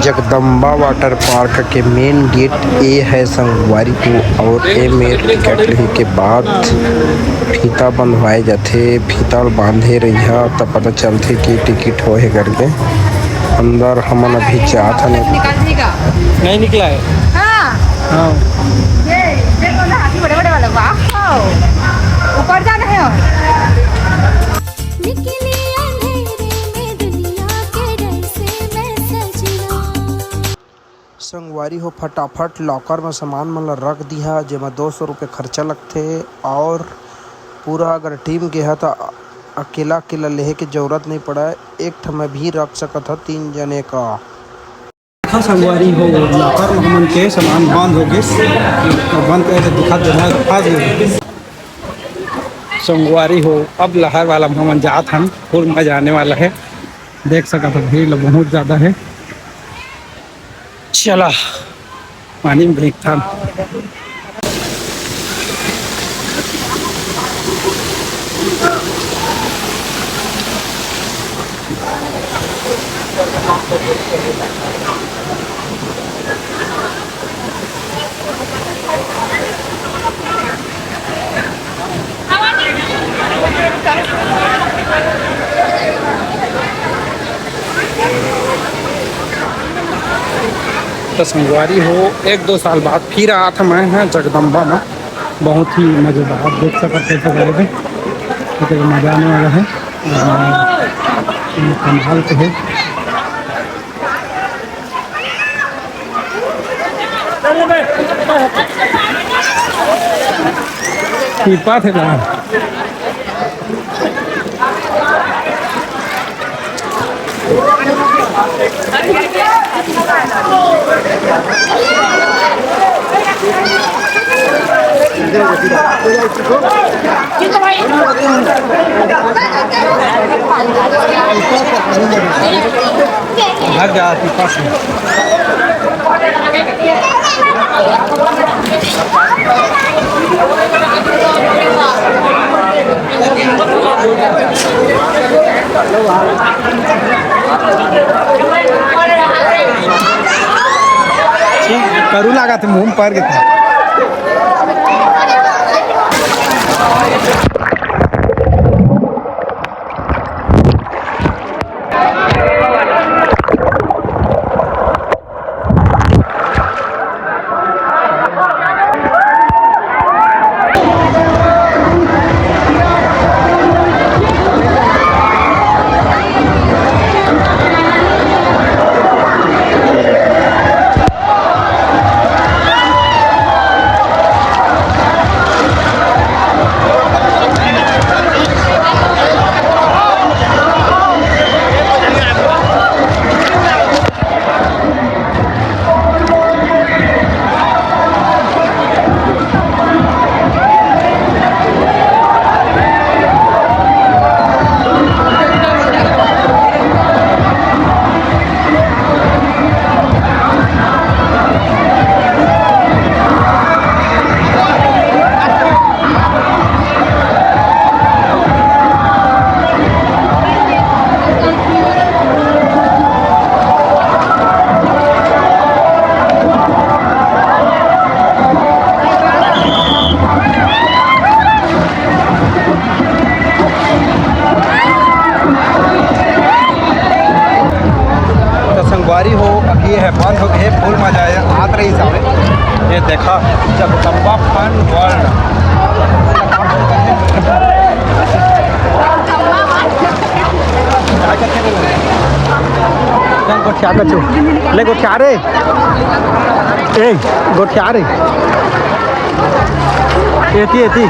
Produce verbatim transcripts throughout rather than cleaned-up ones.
Jagdamba water park के main gate ए है संगवारी हो, और ए मेर टिकट लेहे के बाद फीता बंधवाए जाथे। फीता ल बांधे रहिहा, तब पता चलथे कि टिकट होए हे करके। अंदर हमन अभी जात हन। निकाल देगा। नहीं निकला है। हाँ। हाँ। ये, ये तो ना हाथी बड़े बड़े वाला, वाह। ऊपर जाना है और। निकली अंधेरे में दुनिया के डर से मैं सजना। संगवारी हो, फटाफट लॉकर में सामान मन ला रख दिहा, जेमा दो सौ रुपये खर्चा लगथे। और पूरा अगर टीम गे हा, त अकेला अकेला लेहे के जरूरत नहीं पड़े, एक ठन में भी रख सकत हा तीन जने का। देखा संगवारी हो, लॉकर में हमन के सामान बंद हो गिस, तो बंद करके दिखा देना, तो फंस गए। संगवारी हो, अब लहर वाला में हमन जात हन, फुल मजा आने वाला है। देख सकत हो, भीड़ बहुत ज्यादा है। चला, पानी में भीगथन। तो संगवारी हो, एक दो साल बाद फिर आत हन मैं ह जगदम्बा में। बहुत ही मजेदार, देख सकत हो, कैसे करेंगे, तो मजा आने वाला है। और ये कमाल के है। टिपा थे ना। भाग जा, टिपा से। ठीक, करू लागत हे, मुंह पर के था। तो संगवारी हो, अभी ये है बंद हो गए, फुल मजा आया, आत रही सामने। ये देखा, जगदम्बा फन वर्ल्ड। ले गोठिया कचू, ले गोठिया रे, ए गोठिया रे, एती एती।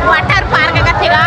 वाटर पार्क का थेगा।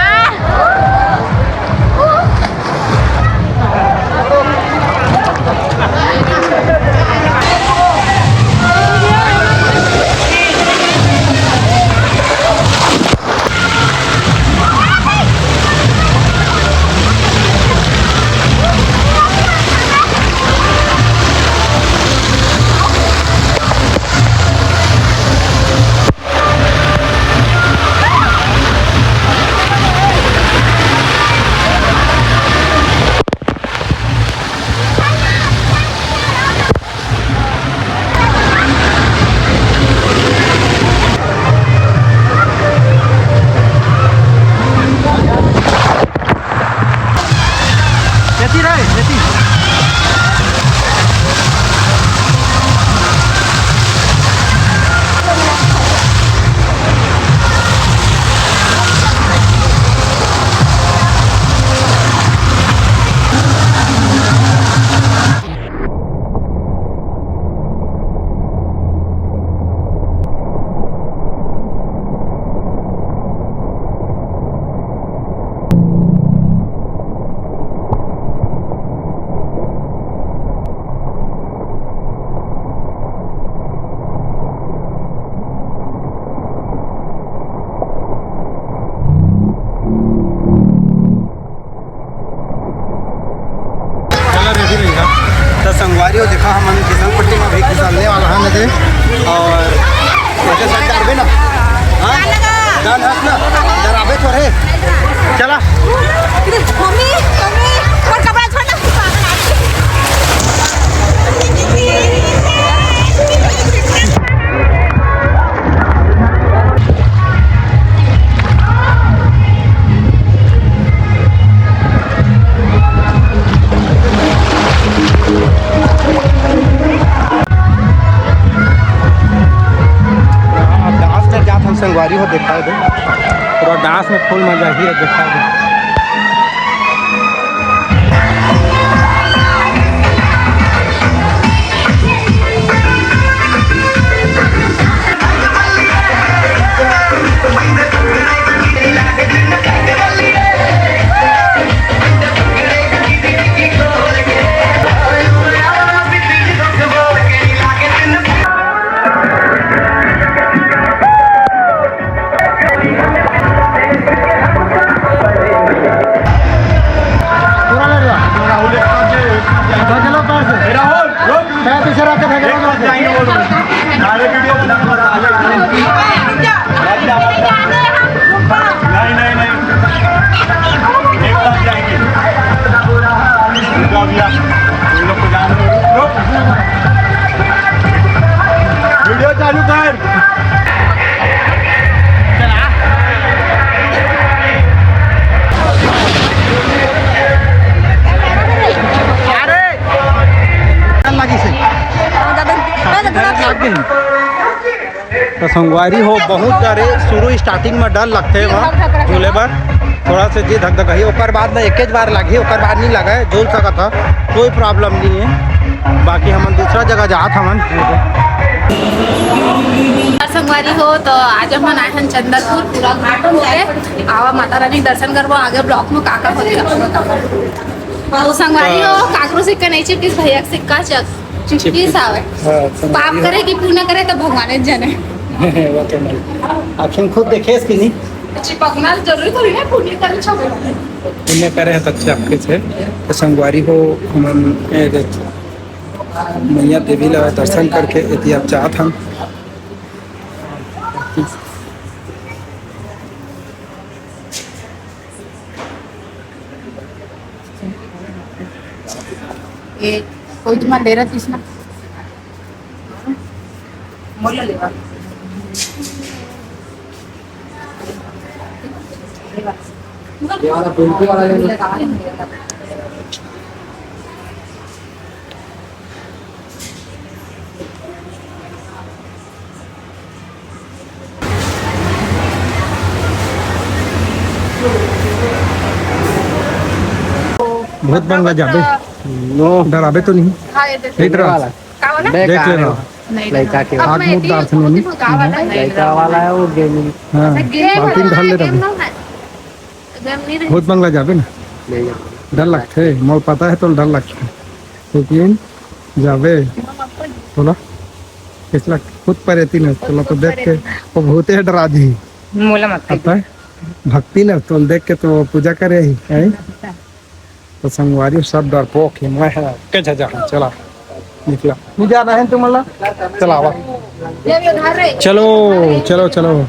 चला ready रहिहा। त संगवारी हो, देखा हमन फिसलपट्टी में भी फिसलने वाला हन दे। और वैसे सब डरबे ना? हाँ? डर हस ना? डराबे थोड़े। चला। मम्मी, मम्मी, और कपड़ा छोड़ ना। अब dance में जात हन संगवारी हो, देखा दे। पूरा dance में full मजा ही है, देखा दे। पूरा ले लिया। राहुल, एक साथ जाइए, एक साथ जाइए। धकेलो पैर से। ए, राहुल, रुक। पैर पीछे रख के धकेलो पैर से। जाएंगे, बोलो। अरे, video बना, बना, बना। नहीं, नहीं, नहीं। एक साथ जाएंगे। रुको भैया, तुम लोग को जाने दो। रुक। Video चालू कर। अरे! लगी से। त संगवारी हो, बहुत डरे शुरू starting में डर लगथे वहाँ झूले बर, थोड़ा से जी धक धक ही, ओकर बाद में एकेच बार लगही, ओकर बाद नहीं लगे, झूल सकत ह, कोई problem नहीं है। बाकी हमन दूसरा जगह जात हमन। संगवारी हो, तो आज हमन आए हन चंदनपुर, पूरा घूम के आवा माता रानी दर्शन करबो। आगे vlog में का का होथे। तो संगवारी हो, काकरो सिक्का नहीं चिपकिस, भैया के सिक्का चक-, चिपकिस आवे। हाँ, संगवारी पाप हो। करे कि पुण्य करे, तो भगवान जने। वो तो नहीं। आखिर खुद देखे इसकी नहीं। चिपकना जरूरी थोड़ी ना, पुण्य करे छबे। पुण्य करे हैं तो अच्छे आपके से। तो संगवारी हो, हमन, ए, देख, मैया देवी ला दर्शन करके एती अब जात हन। ए, कोई तुम्हारा ले रहा तीसरा? मोला लेवा। ये वाला पिंक वाला ले लो। भूत बंगला जाबे। नो। डराबे तो नहीं? हाँ, ये देखो। नहीं डरा। वाला। का वाला? देख लेना। नहीं, लड़का के। अब आँख मैं मुंह इतनी दार से नोनी। का वाला? लड़का वाला है वो, गेमिंग। हाँ, अच्छा, गेम बाल्टी में वाला ढाल ले है, रवि। गेम ना है। गेम नहीं रहे। भूत बंगला जाबे ना। नहीं जाबे। डर लगथे, मोर पता है तो डर लगथे। लेकिन जाबे। बोला? किस लग-, खुद परेती ना, चलो तो देख के वो भूते डरा दी। मोला मत कही। पता है? भक्ति ना, तो देख के तो पूजा करे ही, है? तो संगवारी सब डरपोक हे, मैं है, के जा, जा, चला, निकला। नहीं जाना है तुम लोग? चला, आवा। चलो, चलो, चलो।